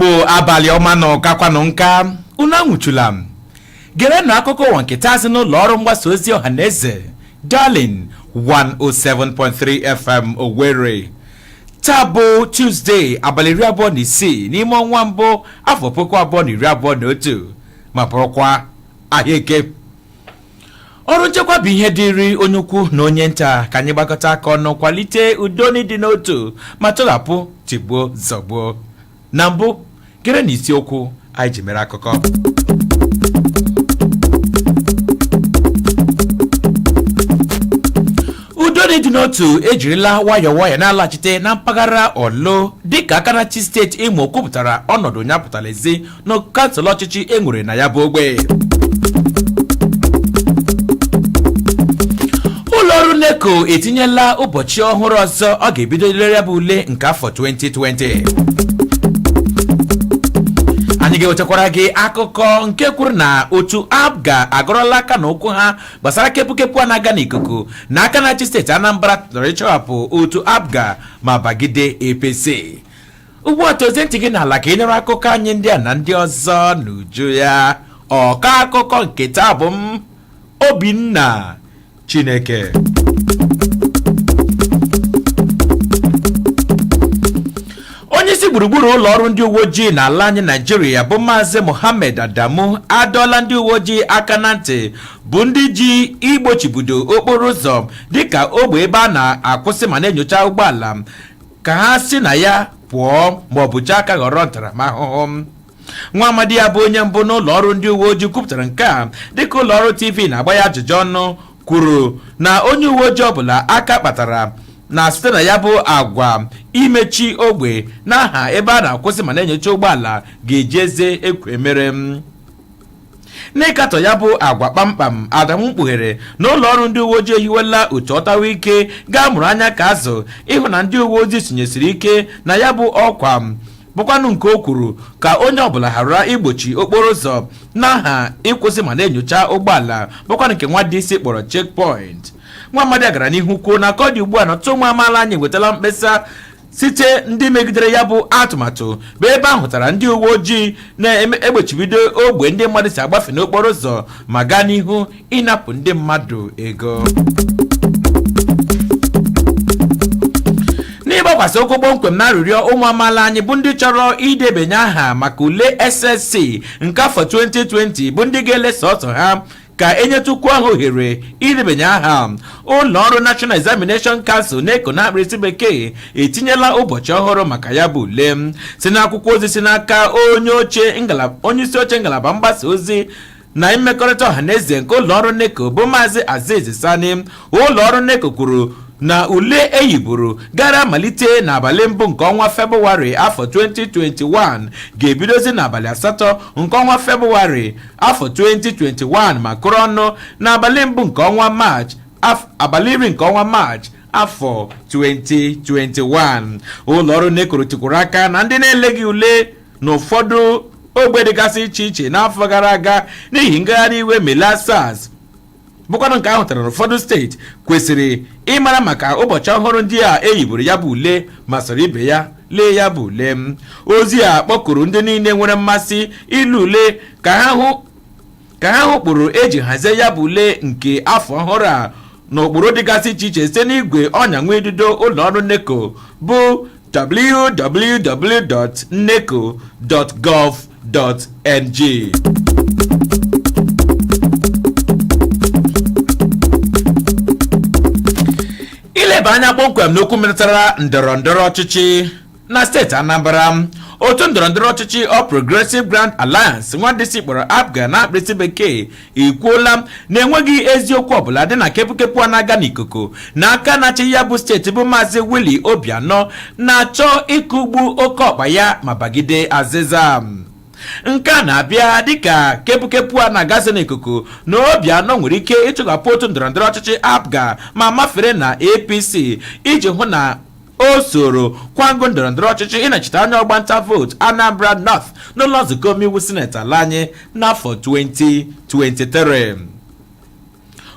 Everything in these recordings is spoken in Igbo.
Igbo, abalị ọma na ọkakwanụ nka unu anwụchula m. Gerenụ akụkọ ụwa nke taa si n'ụlọ ọrụ mgbasa ozi ọha na eze Darling 107.3 FM Owerri. Taa bụ Tuzdee, abalị 26 n'ime ọnwa mbụ afọ 2021, ma bụrụkwa ahịa Eke. Ọrụ nchekwa bụ ihe dịịrị onye ukwu na onye nta. Ka anyị gbakọta aka ọnụ kwalite udo n'ịdị n'otu ma tọghapụ tigbuo zọgbuo. Na mbụ, gere na isiokwu anyị ji mere akụkọ. Udo na ịdị n'otu ejirila nwayọọ nwayọọ na-alaghachite na mpaghara Ọlụ dịka aka na-achị steeti Imo kwupụtara ọnọdụ ya pụtara ezi na kansụl ọchịchị e nwere na ya bụ ogbe. Ụlọ ọrụ NECO etinyela ụbọchị ọhụrụ ọzọ ọ ga-ebido lere ya bụ ule nke afọ 2020. Anyị ga-ewetakwara gị akụkọ nke kwuru na otu APGA agọrọla aka na ụkwụ ha gbasara kepụkepụ a na-aga n'ikuku na aka na-achị steeti Anambra chọrọ ịchọghapụ otu APGA ma bagide APC. Ugbu a, tozie ntị gị n'ala ka ị nụrụ akụkọ anyị ndị a na ndị ọzọ n'uju ya. Ọkọ akụkọ nke taa bụ m, Obinna Chineke. Onye isi gburugburu ụlọ ọrụ ndị uwe ojii n'ala anyị Naijiria bụ Maazị Mohammed Adamu adọọla ndị uwe ojii aka na ntị bụ ndị ji igbochibido okporo ụzọ dịka ogbe ebe a na-akwụsị ma na-enyocha ụgbọala ka ha si na ya pụọ ma ọ bụ chee aka ghọrọ ntaramahụhụ. Nwa amadi ya bụ onye mbụ n'ụlọ ọrụ ndị uwe ojii kwupụtara nke a dịka ụlọ ọrụ TV na-agba ya ajụjụ ọnụ, kwuru na onye uwe ojii ọbụla aka kpatara na site na ya bụ agwa imechi ogbe n'aha ebe a na-akwụsị ma na-enyocha ụgbọala ga-eji eze ekwu emere m. N'ịkatọ ya bụ agwa kpamkpam, Adamu kpughere na ụlọ ọrụ ndị uwe ojii ehiwela otu ọtawa ike ga-amụrụ anya ka azụ ịhụ na ndị uwe ojii sonyesiri ike na ya bụ ọkwa, bụkwanụ nke o kwuru ka onye ọbụla ghara igbochi okporo ụzọ n'aha ịkwụsị ma na-enyocha ụgbọala, bụkwanụ nke nwa DC kpọrọ checkpoint. Nwa amadi a gara n'ihu kwuo na ka ọ dị ugbu a na ọtụtụ ụmụ amaala anyị enwetala mkpesa site ndị megidere ya bụ atụmatụ, bụ ebe a hụtara ndị uwe ojii na-egbochibido ogbe ndị mmadụ si agbafe n'okporo ụzọ ma gaa n'ihu ịnapụ ndị mmadụ ego. N'ịgbakwasị ụkwụ kpọmkwem na arịrịọ ụmụ amaala anyị bụ ndị chọrọ idebanye aha maka ule SSC nke afọ 2020, bụ ndị ga-ele sọsọ ha ka enyetụkwu ahụ ohere idebanye aha, ụlọ ọrụ National Examination Council, NECO na akpịrịsị bekee, etinyela ụbọchị ọhụrụ maka ya bụ ule. Si n'akwụkwọ ozi si n'aka onye isi oche ngalaba mgbasa ozi na mmekọrịta ọha na eze nke ụlọ ọrụ NECO bụ Maazị Aziz Sani, ụlọ ọrụ NECO kwuru na ule eyiburu gara malite n'abalị mbụ nke ọnwa Febụwarị afọ 2021 ga-ebidozi n'abalị 8 nke ọnwa Febụwarị afọ 2021 ma kụrụ ọnụ n'abalị mbụ nke ọnwa Maachị, abalị 10 nke ọnwa Maachị afọ 2021. Ụlọ ọrụ NECO tikwuru aka na ndị na-eleghị ule n'ụfọdụ ogbe dịgasị iche iche n'afọ gara aga n'ihi ngagharị iwe Mela SARS, bụkwanụ nke ahụtara n'ụfọdụ steeti, kwesịrị ịmara maka ụbọchị ọhụrụ ndị a eyiburu ya bụ ule ma soro ibe ya lee ya bụ ule. Ozi a kpọkuru ndị niile nwere mmasị ile ule ka ha hụ ụkpụrụ eji hazie ya bụ ule nke afọ ọhụrụ a na ụkpụrụ dịgasị iche iche site n'igwe ọnya nwa idudo ụlọ ọrụ NECO bụ www.neco.gov.ng. Ileba anya kpọmkwem n'okwu metụtara ndọrọ ndọrọ ọchịchị na steeti Anambra, otu ndọrọ ndọrọ ọchịchị All Progressive Grand Alliance, nwa DC kpọrọ APGA na akpịrịsị bekee, ekwuola na enweghị eziokwu ọbụla dị na kepụkepụ a na-aga n'ikuku na aka na-achị ya bụ steeti bụ Maazị Willie Obianọ na-achọ ịkụgbu oke ọkpa ya ma bagide azịza. Nke a na-abịa dịka kepụkepụ a na-agazi n'ikuku na Obianọ nwere ike ịchụghapụ otu ndọrọndọrọ ọchịchị APGA ma mafere na APC iji hụ na o soro kwangụ ndọrọndọrọ ọchịchị ịnọchite anya ọgbanta vootu Anambra North n'ụlọ nzukọ omeiwu sineti ala anyị n'afọ 2023.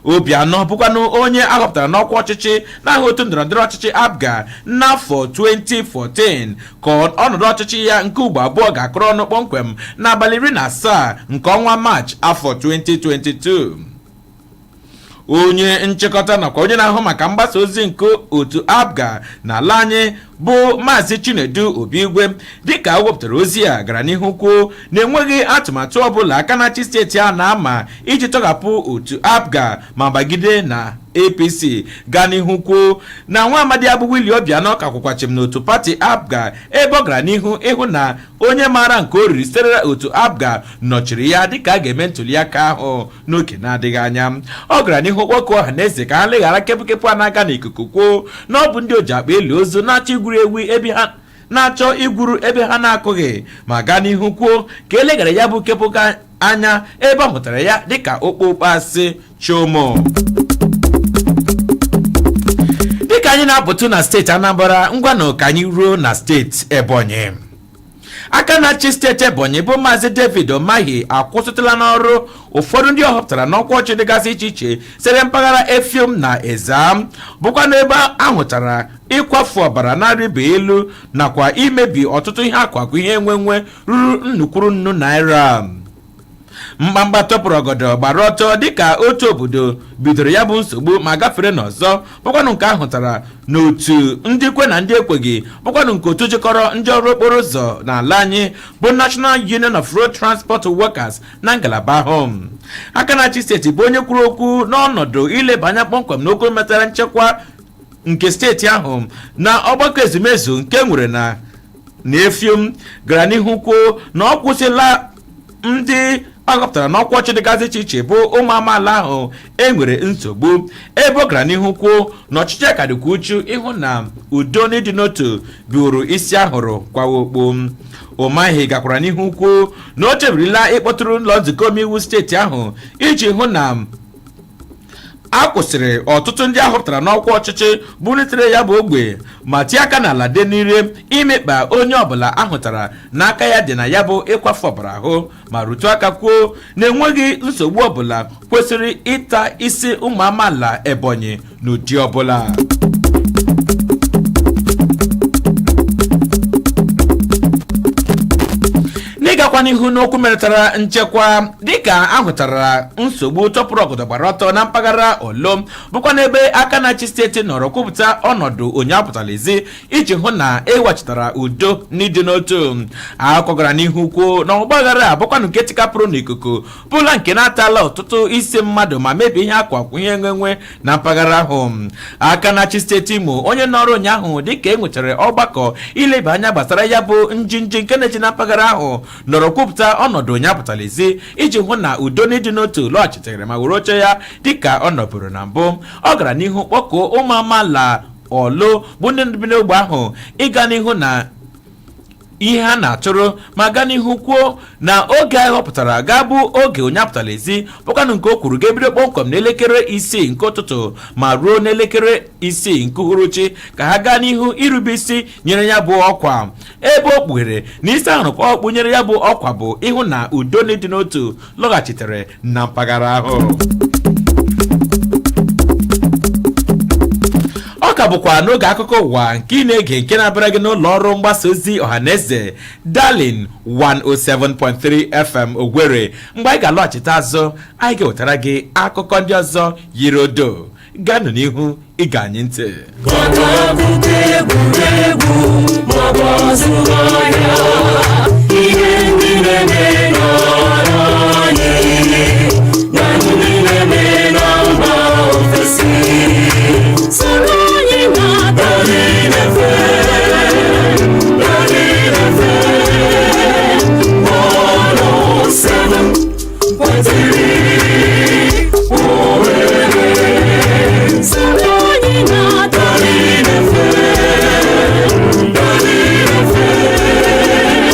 Obianọ bụkwanụ onye ahọpụtara n'ọkwa ọchịchị n'aha otu ndọrọndọrọ ọchịchị APGA n'afọ 2014, ka ọnọdụ ọchịchị ya nke ugbo abụọ ga-akụrụ ọnụ kpọmkwem n'abalị 17 nke ọnwa Maachị afọ 2022. Onye nchịkọta nakwa onye na-ahụ maka mgbasa ozi nke otu APGA n'ala anyị bụ Maazị Chinedu Obigwe, dịka o wepụtara ozi a, gara n'ihu kwuo na enweghị atụmatụ ọbụla aka na-achị steeti a na-ama iji tọghapụ otu APGA ma bagide na APC. Gaa n'ihu kwuo na nwa amadi abụ Willie Obianọ ka kwụkwachim n'otu pati APGA, ebe ọ gara n'ihu ịhụ na onye maara nke o riri sitere otu APGA nọchiri ya dịka a ga-eme ntụliaka ahụ n'oge na-adịghị anya. Ọ gara n'ihu kpọkuo ọha na eze ka ha leghara kepụkepụ a na-aga n'ikuku, kwuo na ọ bụ ndị oji akpa eli ozu na-achọ igwuru ewu ebe ha na-achọ igwuru ebe ha na-akụghị, ma gaa n'ihu kwuo ka eleghara ya bụ kepụka anya, ebe ọ hụtara ya dịka okpokpo asị chomo. Dịka anyị na-apụtụ na steeti Anambra, ngwanụ, ka anyị ruo na steeti Ebonyi. Aka na-achị steeti Ebonyi bụ Maazị David Umahi akwụsịtụla n'ọrụ ụfọdụ ndị ọ họpụtara n'ọkwa ọchị dịgasị iche iche site mpaghara Effium na Ezam, bụkwa n'ebe ahụtara ịkwafu ọbara na-arịba elu nakwa imebi ọtụtụ ihe akwakwa ihe enwenwe ruru nnukwuru nnu naira. Mkpamkpa tọpụrụ ọgọdọ gbara ọtọ dịka otu obodo bidoro ya bụ nsogbu ma gafere n'ọzọ, bụkwanụ nke ahụtara n'otu ndị kwe na ndị ekweghị, bụkwanụ nke otu jikọrọ ndị ọrụ okporo ụzọ n'ala anyị bụ National Union of Road Transport Workers na ngalaba ahụ. Aka na-achị steeti bụ onye kwuru okwu n'ọnọdụ ileba anya kpọmkwem n'okwu metara nchekwa nke steeti ahụ na ọgbakọ ezumezu nke nwere na Effium, gara n'ihu kwuo na ọ kwụsịla ndị aghọpụtara n'ọkwa ọchị dịgasị iche iche bụ ụmụ amaala ahụ enwere nsogbu, ebe ọ gara n'ihu kwuo na ọchịchị ka dịkwa uchu ịhụ na udo na ịdị n'otu bụrụ isi ahụrụ kwawa okpu. Umahi gakwara n'ihu kwuo na o chebirila ịkpọtụrụ ụlọ nzukọ omeiwu steeti ahụ iji hụ na a kwụsịrị ọtụtụ ndị ahọpụtara n'ọkwa ọchịchị bulitere ya bụ ogbe ma tie aka n'ala dị n'ire imekpa onye ọbụla ahụtara n'aka ya dị na ya bụ ịkwafu ọbara ahụ, ma rutu aka kwuo na enweghị nsogbu ọbụla kwesịrị ịta isi ụmụ amaala Ebonyi n'ụdị ọbụla. N'ịgakwa n'ihu n'okwu metụtara nchekwa, dịka ahụtara nsogbu tọpụrụ ọgọdọ gbara ọtọ na mpaghara Olo, bụkwa n'ebe aka na-achị steeti nọrọ kwupụta ọnọdụ onye apụtala ezi iji hụ na ewechitara udo n'ịdị n'otu. Akụkọ gara n'ihu kwuo na ọgbaghara a bụkwanụ nke tikapụrụ n'ikuku bụla nke na-atala ọtụtụ isi mmadụ ma mebie ihe akwa ihe enwenwe na mpaghara ahụ. Aka na-achị steeti Imo, onye nọrọ ụnyaahụ dịka e nwechara ọgbakọ ileba anya gbasara ya bụ njinji nke na-eji na mpaghara ahụ, nọrọ kwupụta ọnọdụ onye apụtala ezi iji hụ na udo na ịdị n'otu lọghachitere ma were oche ya dịka ọ nọbụrụ na mbụ. Ọ gara n'ihu kpọkuo ụmụ amaala Ọlụ bụ ndị bi n'ogbe ahụ ịga n'ihu na ihe ha na-atụrụ, ma gaa n'ihu kwuo na oge a họpụtara ga-abụ oge onye apụtala ezi, bụkwanụ nke o kwuru ga-ebido kpọmkwem n'elekere 6 nke ụtụtụ ma ruo n'elekere 6 nke uhuruchi, ka ha gaa n'ihu irube isi nyere ya bụ ọkwa, ebe o kpughere na isi ahụrụ ka ọkpụ nyere ya bụ ọkwa bụ ịhụ na udo na ịdị n'otu lọghachitere na mpaghara ahụ. Ọ ka bụkwa n'oge akụkọ ụwa nke ị na-ege, nke na-abịara gị n'ụlọ ọrụ mgbasa ozi ọhaneze Darling 107.3 FM Ogwere. Mgbe anyị ga-alọghachite azụ, anyị ga-ewetara gị akụkọ ndị ọzọ yiri odo. Gaanụ n'ihu ịga anyị ntị. Maka akụkọ egwuregwu maọbụ azụmahịa, ihe ndị na-eme n'ala anyị na ndị na-eme na mba ofesi, soro anyị na Darling FM, Darling FM 107.3 Owerri. Soro anyị na Darling FM, Darling FM.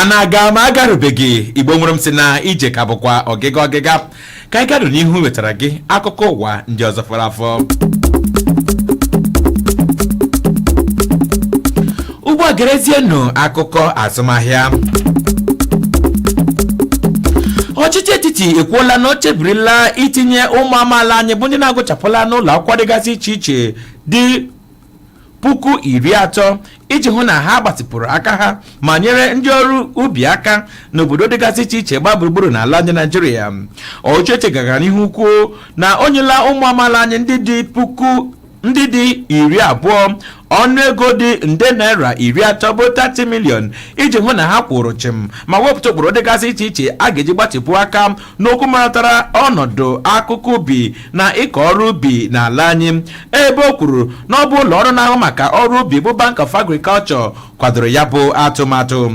A na-aga ma agarubeghị. Igbo nwere m sị na ije ka bụkwa ọgịga ọgịga. Ka anyị garụ n'ihu wetara gị akụkọ ụwa ndị ọzọ fọrọ afọ. Ugbu a, gerezienụ akụkọ azụmahịa. Ọchịchị etiti ekwuola na o chebirila itinye ụmụ amaala anyị bụ ndị na-agụchapụla n'ụlọ akwụkwọ dịgasị iche iche dị 30,000 iji hụ na ha gbatịpụrụ aka ha ma nyere ndị ọrụ ubi aka n'obodo dịgasị iche iche gbaa gburugburu n'ala ndị Naijiria. Ọchịchị gara n'ihu kwuo na o nyela ụmụ amaala anyị ndị dị 20,000 ọnụego dị nde naira 30 bụ 30 million iji hụ na ha kwụrụ chịm ma wepụta ụkpụrụ dịgasị iche iche a ga-eji gbatịpụ aka n'okwu maratara ọnọdụ akụkụ ubi na ịkọ ọrụ ubi n'ala anyị, ebe o kwuru na ọ bụ ụlọ ọrụ na-ahụ maka ọrụ ubi bụ Bank of Agriculture kwadoro ya bụ atụmatụ.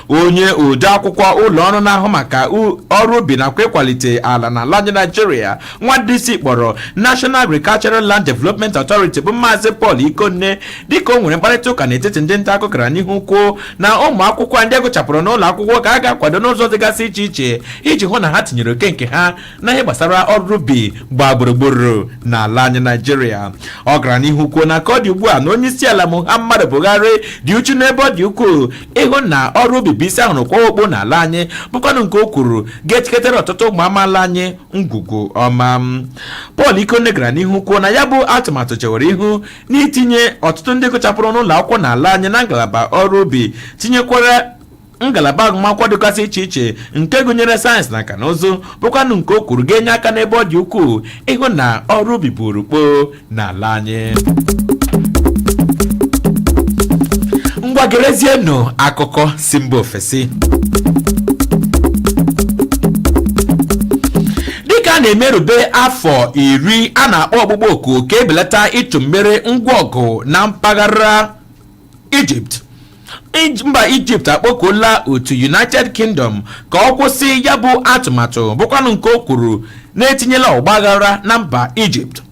Onye ode akwụkwọ ụlọ ọrụ na-ahụ maka ọrụ ubi nakwa ịkwalite ala n'ala anyị Naijiria, nwa DC kpọrọ National Agricultural Land Development Authority, bụ Maazị Paul Ikonne, dịka o nwere mkparịta ụka n'etiti ndị nta akụkọ, gara n'ihu kwuo na ụmụ akwụkwọ ndị agụchapụrụ n'ụlọ akwụkwọ ka a ga-akwado n'ụzọ dịgasị iche iche iji hụ na ha tinyere oke nke ha na ihe gbasara ọrụ ubi gbaa gburugburu n'ala anyị Naijiria. Ọ gara n'ihu kwuo na ka ọ dị ugbu a, na onye isi ala Muhammadu Buhari dị uchu n'ebe ọ dị ukwuu ịhụ na ọrụ ubi bụ isi ahụrụ kwa okpu n'ala anyị, bụkwanụ nke o kwuru ga-echekọtara ọtụtụ ụmụ amaala anyị ngwugwu ọma. Paul Ikonne gara n'ihu kwuo na ya bụ atụmatụ chewere ihu n'itinye ọtụtụ ndị gụchapụrụ n'ụlọ akwụkwọ n'ala anyị na ngalaba ọrụ ubi, tinyekwara ngalaba agụmakwụkwọ dịgasị iche iche nke gụnyere sayensị na nka na ụzụ, bụkwanụ nke o kwuru ga-enye aka n'ebe ọ dị ukwuu ịhụ na ọrụ ubi buru kpoo n'ala anyị. Ngwa, gerezienụ akụkọ si mba ofesi. Dịka a na-emerube afọ 10 a na-akpọ ọkpụkpọ oku ka ebelata ịtụ mmiri ngwa ọgụ na mpaghara Egypt, mba Egypt akpọkuola otu United Kingdom ka ọ kwụsị ya bụ atụmatụ, bụkwanụ nke o kwuru na-etinyela ọgbaghara na mba Egypt.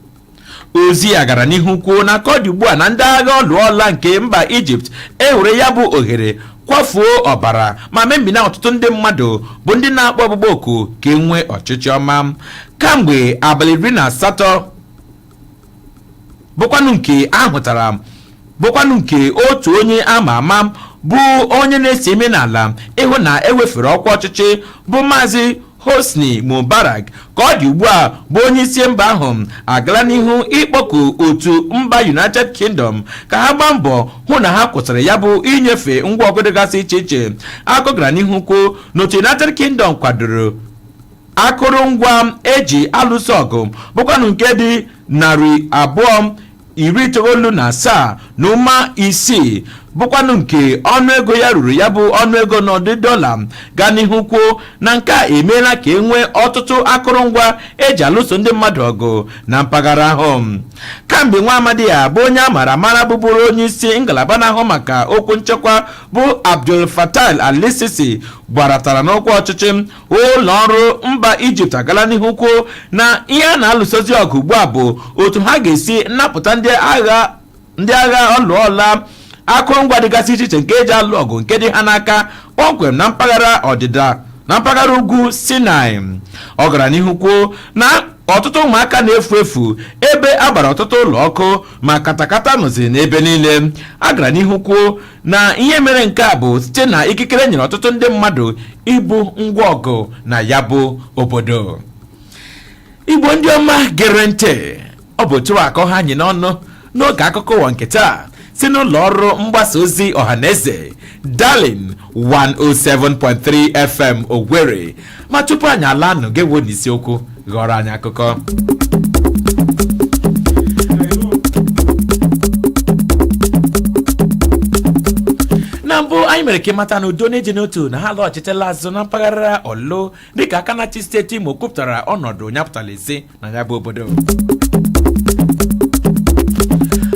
Ozi ya gara n'ihu kwuo na ka ọ dị ugbu a, na ndị agha ọlụọla nke mba Egypt ewere ya bụ ohere kwafuo ọbara ma memina ọtụtụ ndị mmadụ bụ ndị na-akpọ ọgbụgbọ oku ka e nwee ọchịchị ọma kamgbe abalị 18, bụkwanụ nke ahụtara, bụkwanụ nke otu onye ama ama bụ onye na-esi eme n'ala ịhụ na ewefere ọkwa ọchịchị, bụ Maazị Hosni Mubarak, ka ọ dị ugbu a bụ onye isi mba ahụ, agala n'ihu ịkpọku otu mba United Kingdom ka ha gbaa mbọ hụ na ha kwụsịrị ya bụ inyefe ngwa ọgụ dịgasị iche iche. Akụ gara n'ihu kwuo na otu United Kingdom kwadoro akụrụngwa eji alụso ọgụ, bụkwanụ nke dị 297.6, bụkwanụ nke ọnụego ya ruru ya bụ ọnụego n'ọdị dọla. Gaa n'ihu kwuo na nke a emeela ka e nwee ọtụtụ akụrụngwa eji alụso ndị mmadụ ọgụ na mpaghara ahụ. Kamgbe nwa amadi ya bụ onye a mara amara bụbụrụ onye isi ngalaba na-ahụ maka okwu nchekwa, bụ Abdul Fattah al-Sisi, gbaratara n'ọkwa ọchịchị, ụlọ ọrụ mba Ijipt agala n'ihu kwuo na ihe a na-alụsozi ọgụ ugbu a bụ otu ha ga-esi nnapụta ndị agha ọlụọla akụrụngwa dịgasị iche iche nke eji alụ ọgụ nke dị ha n'aka, kpọmkwem na mpaghara ọdịda na mpaghara ugwu Sinai. Ọ gara n'ihu kwuo na ọtụtụ ụmụaka na-efu efu, ebe a gbara ọtụtụ ụlọ ọkụ ma katakata nọzi n'ebe niile. A gara n'ihu kwuo na ihe mere nke a bụ site na ikikere nyere ọtụtụ ndị mmadụ ibu ngwa ọgụ na ya bụ obodo. Igbo ndị ọma gere ntị, ọ bụ otu a ka ọha anyị n'ọnụ n'oge akụkọ ụwa nke taa si n'ụlọ ọrụ mgbasa ozi Ọhaneze, Darling 107.3 FM Owerri. Ma tupu anyị ala nụ, ga-ewo n'isiokwu ghọrọ anyị akụkọ. Na mbụ, anyị mere ka ịmata na udo na-eji n'otu na ha lọghachitela azụ na mpaghara Ọlụ, dịka aka na-achị steeti Imo kwupụtara ọnọdụ nyapụtara ise na ya bụ obodo.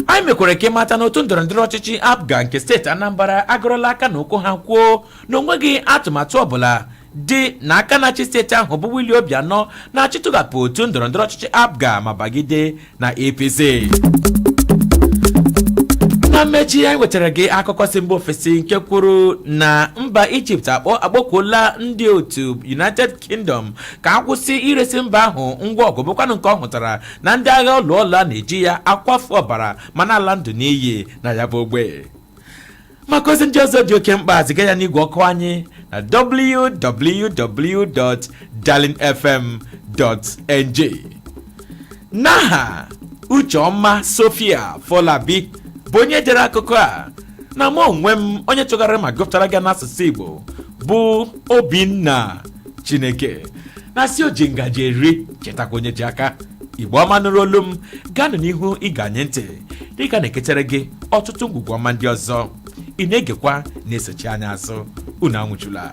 Anyị mekwara ka ịmata na otu ndọrọndọrọ ọchịchị APGA nke steeti Anambra agụrụla aka na ụkwụ ha kwuo na onweghị atụmatụ ọbụla dị na aka na-achị steeti ahụ, bụ Willie Obianọ, na-achịtụgapụ otu ndọrọndọrọ ọchịchị APGA ma bagide na APC. Na mmechi, anyị wetara gị akụkọ si mba ofesi nke kwuru na mba Ijipt akpọkuola ndị otu United Kingdom ka a kwụsị iresi mba ahụ ngwa ọgụ, bụkwanụ nke ọ hụtara na ndị agha ụlọọla na-eji ya akwafu ọbara ma na-ala ndụ n'iyi na ya bụ ogbe. Maka ozi ndị ọzọ dị oke mkpa, ziga ya n'igwe ọkụ anyị na www.darlingfm.ng. N'aha Ucheọma Sofia Folabi bụ onye dere akụkọ a, na mụ onwe m onye tụgharịrị ma gụpụtara gị n'asụsụ Igbo, bụ Obinna Chineke, na-asị o ji ngaji eri chetakwa onye ji aka. Igbo ọma nụrụ olu m, gaanụ n'ihu ịga anyị ntị dịka na-ekechere gị ọtụtụ ngwugwu ọma ndị ọzọ. Ị na-egekwa na-esochi anya azụ. Unu anwụchula.